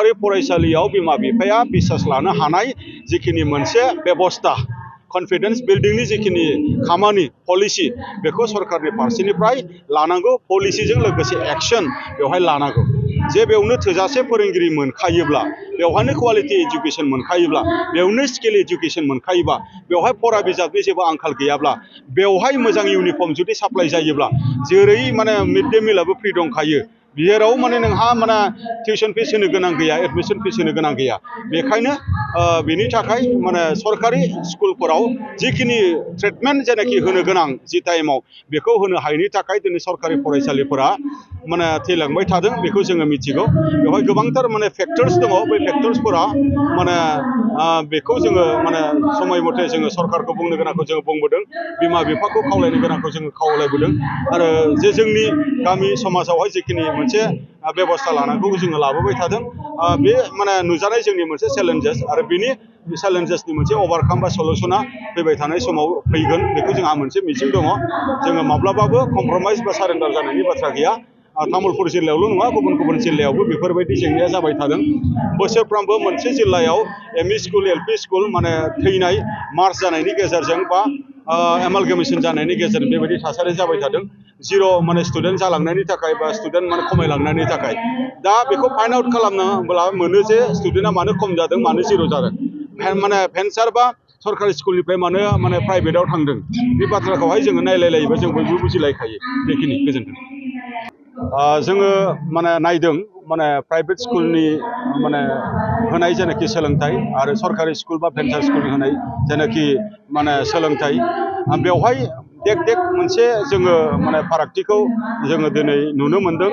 सरकारि फरायसालियाव बिमा बिफाया बिसास लानो हानाय जिखिनि मोनसे बेबस्था कन्फिडेंस बिल्डिंनि जिखिनि खामानि पलिसि बेखौ सरकारनि फारसेनिफ्राय लानांगौ पलिसिजों लोगोसे एक्शन बेवहाय लानांगौ जे बेवनो थोजासे फोरोंगिरि मोनखायोब्ला बेवहायनो क्वालिटी एजुकेशन मोनखायोब्ला बेवनो स्किल एजुकेशन मोनखायोबा बेवहाय फरा बिजाबनि जेबो आंखाल गैयाब्ला बेवहाय मोजां इउनिफर्म जुदि साप्लाय जायोब्ला जेरै माने मिड डे मिलाबो फ्रि दंखायो जेराव माने नोंहा माने टिउसन फिस होनो गोनां गैया एडमिशन फिस होनो गोनां गैया बेखायनो बेनि थाखाय माने सरकारि स्कुलफोराव जिखिनि ट्रिटमेन्ट जेनाखि होनो गोनां जि टाइमाव बेखौ होनो हायैनि थाखाय दिनै सरकारि फरायसालिफोरा माने थैलांबाय थादों बेखौ जोङो मिथिगौ बेवहाय गोबांथार माने फेक्टर्स दङ बै फेक्टर्सफोरा माने बेखौ जोङो माने समय मथे जोङो सरकारखौ बुंनो गोनांखौ जोङो बुंबोदों बिमा बिफाखौ खावलायनो गोनांखौ जोङो खावलायबोदों आरो जे जोंनि गामि समाजावहाय जिखिनि मोनसे बेबस्था लानांगौ जोङो लाबोबाय थादों बे माने नुजानाय जोंनि मोनसे चेलेन्जेस आरो बिनि चेलेन्जेसनि मोनसे ओभारकाम बा सलुसना फैबाय थानाय समाव फैगोन बेखौ जोंहा मोनसे मिजिं दङ जोङो माब्लाबाबो कमप्रमाइज बा सारेन्डार जानायनि बाथ्रा गैया तामुलपुर जिल्लायावल' नङा गुबुन गुबुन जिल्लायावबो बेफोरबायदि जेंनाया जाबाय थादों बोसोरफ्रोमबो मोनसे जिल्लायाव एमइ स्कुल एलपि स्कुल माने थैनाय मार्च जानायनि गेजेरजों बा एमालगेमेशन जानायनि गेजेरजों बेबायदि थासारि जाबाय थादों जिर' माने स्टुडेन्ट जालांनायनि थाखाय बा स्टुडेन्ट माने खमायलांनायनि थाखाय दा बेखौ फाइन्ड आउट खालामनोब्ला मोनो जे स्टुडेन्टआ मानो खम जादों मानो जिर' जादों माने भेन्सार बा सरकारि स्कुलनिफ्राय माने प्राइभेटआव थांदों बे बाथ्राखौहाय जोङो नायलायलायोबा जों बयबो बुजिलायखायो बेखिनि गोजोन्थों जोङो माने नायदों माने प्राइभेट स्कुलनि माने होनाय जेनाखि सोलोंथाइ आरो सरकारि स्कुल बा भेन्सार स्कुल होनाय जेनाखि माने सोलोंथाइ बेवहाय देख मोनसे जोङो माने फारागथिखौ जोङो दिनै नुनो मोनदों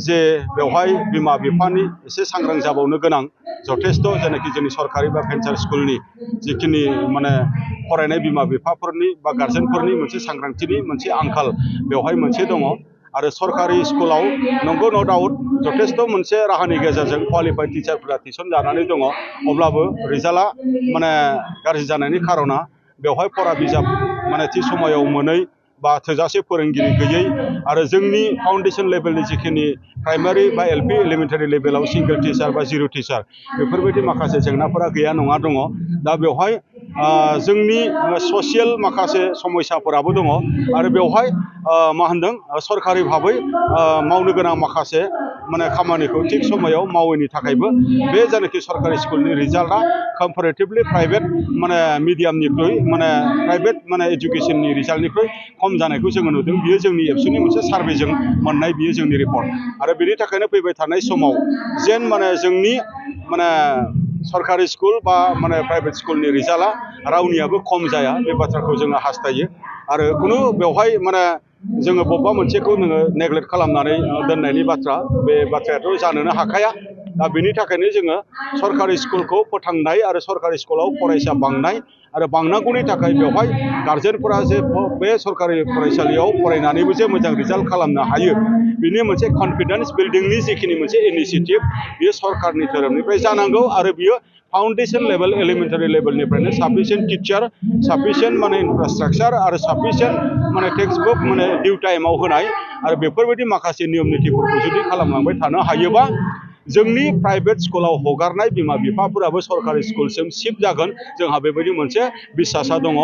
जे बेवहाय बिमा बिफानि एसे सांग्रां जाबावनो गोनां जथेस्थ' जेनाखि जोंनि सरकारि बा भेन्सार स्कुलनि जिखिनि माने फरायनाय बिमा बिफाफोरनि बा गार्जेनफोरनि मोनसे सांग्रांथिनि मोनसे आंखाल बेवहाय मोनसे दङ आरो सरकारि स्कुलाव नंगौ न' डाउट जथेस्थ' मोनसे राहानि गेजेरजों क्वालिफाइड टिचारफोरा थिसन जानानै दङ अब्लाबो रिजाल्टआ माने गाज्रि जानायनि खार'ना बेवहाय फरा बिजाब माने थि समायाव मोनै बा थोजासे फोरोंगिरि गैयै आरो जोंनि फाउन्डेसन लेभेलनि जिखिनि प्राइमारि बा एलपि एलिमेन्टारि लेभेलाव सिंगल टिचार बा जिर' टिचार बेफोरबायदि माखासे जेंनाफोरा गैया नङा दङ दा बेवहाय जोंनि ससियेल माखासे समस्याफोराबो दङ आरो बेवहाय मा होनदों सरकारि भाबै मावनो गोनां माखासे माने खामानिखौ थिग समायाव मावैनि थाखायबो बे जायनाखि सरकारि स्कुलनि रिजाल्टआ कम्पेरेटिभलि प्राइभेट माने मिडियामनिख्रुइ माने प्राइभेट माने एजुकेशननि रिजाल्टनिख्रुइ खम जानायखौ जोङो नुदों बियो जोंनि एबसुनि मोनसे सार्भेजों मोननाय बियो जोंनि रिपर्ट आरो बेनि थाखायनो फैबाय थानाय समाव जेन माने जोंनि माने सरकारि स्कुल बा माने प्राइभेट स्कुलनि रिजाल्टआ रावनियाबो खम जाया बे बाथ्राखौ जोङो हास्थायो आरो खुनु बेवहाय माने जोङो बबेबा मोनसेखौ नोङो नेग्लेक्ट खालामनानै दोननायनि बाथ्रा बे बाथ्रायाथ' जानोनो हाखाया दा बेनि थाखायनो जोङो सरकारि स्कुलखौ फोथांनाय आरो सरकारि स्कुलाव फरायसा बांनाय आरो बांनांगौनि थाखाय बेवहाय गार्जेनफोरा जे बे सरकारि फरायसालियाव फरायनानैबो जे मोजां रिजाल्ट खालामनो हायो बिनि मोनसे कन्फिडेन्स बिल्डिंनि जिखिनि मोनसे इनिसिएटिभ बियो सरकारनि धोरोमनिफ्राय जानांगौ आरो बियो फाउन्डेसन लेभेल एलिमेन्टारि लेभेलनिफ्रायनो साफिसियेन्ट टिचार साफिसियेन्ट माने इनफ्रास्ट्राक्चार आरो साफिसियेन्ट माने टेक्सट बुक माने डिउ टाइमाव होनाय आरो बेफोरबायदि माखासे नियम नितिफोरखौ जुदि खालामलांबाय थानो हायोबा जोंनि प्राइभेट स्कुलाव हगारनाय बिमा बिफाफोराबो सरकारि स्कुलसिम शिफ्ट जागोन जोंहा बेबायदि मोनसे बिसासा दङ